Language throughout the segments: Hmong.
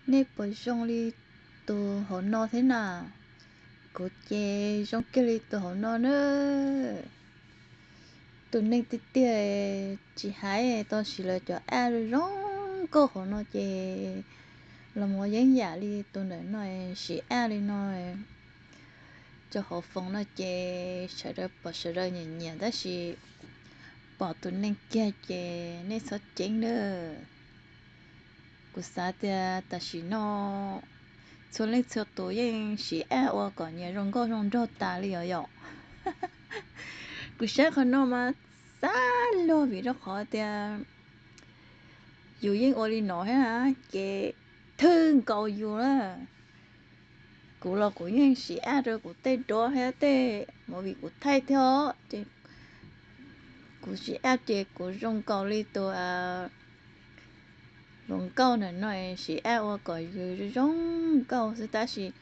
Nej puas zoo li tus hauv no thiab na? Kuv ces zoo kiag li tus hauv no na. Tus neeg tiag tiag tsis hais, tab sis lawv cov app zoo nkauj hauv no ces los mus yeeb yam li tus ntawm no, siv app li no rau hauv foos no ces sawv daws pom sawv daws nyiam nyiam, tab sis pom tus neeg kiag ces nej txhob ceeb nawb. Kuv xav tias tam sim no txhua leej txhua tus yeej siv app ua kom nyias zoo nkauj zoo nraug tas li os yom. Kuv saib qhov no mas xav luag vim rau qhov tias yus yeej ua li no thiab na, ces thwj nkaus yus na. Kuv los kuv yeej siv app rau kuv tej duab thiab tej movie kuv thaij thiab os, ces kuv siv app ces kuv zoo nkaus li tus hluas nkauj ntawm no, siv app ua kom yus zoo nkauj xwb, tab sis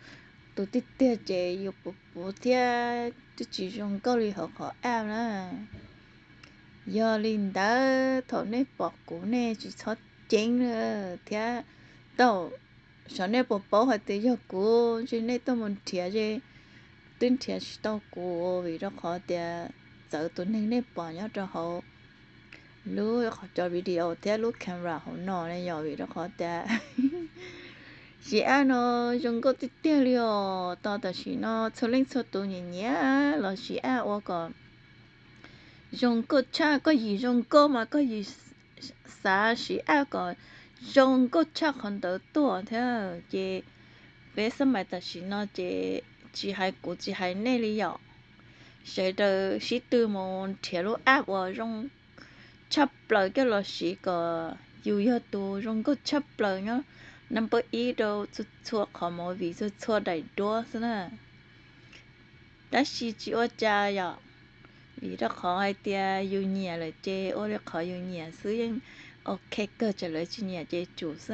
tus tiag tiag ces yus puv puv thiab twb tsis zoo nkauj li hauv qhov app na. Yog li ntawd thaum nej pom kuv nej tsis txhob ceeb thiab, tau xyov nej puas paub hais tias yog kuv, ntshe nej tuaj mus nrhiav es twb nrhiav tsis tau kuv, vim rau qhov tias txawv tus neeg nej pom nyob rau hauv lub qhov cov video thiab lub camera hauv no ne yom, vim rau qhov tias siv app no zoo nkauj tiag tiag li os. Tos tam sim no txhua leej txhua tus nyiam nyiam los siv app ua kom zoo nkauj tshaj. Koj yim zoo nkauj mas koj yim xav siv app kom zoo nkauj tshaj qhov ntawd tuaj thiab. Ces peb xab mais tam sim no ces tsis hais kuv tsis hais nej li yom, sawv daws sib tw mus nrhiav lub app uas zoo tshaj plaws coj los siv kom yus yog tus zoo nkauj tshaj plaws nyob number ib rau txhua txhua qhov movie, txhua txhua daim duab xwb na. Tab sis tsis ua cas yom, vim rau qhov hais tias yus nyiam lawm ces ua li qhov yus nyiam xwb yeej ok kawg, txawm lawv tsis nyiam ces tsum xwb.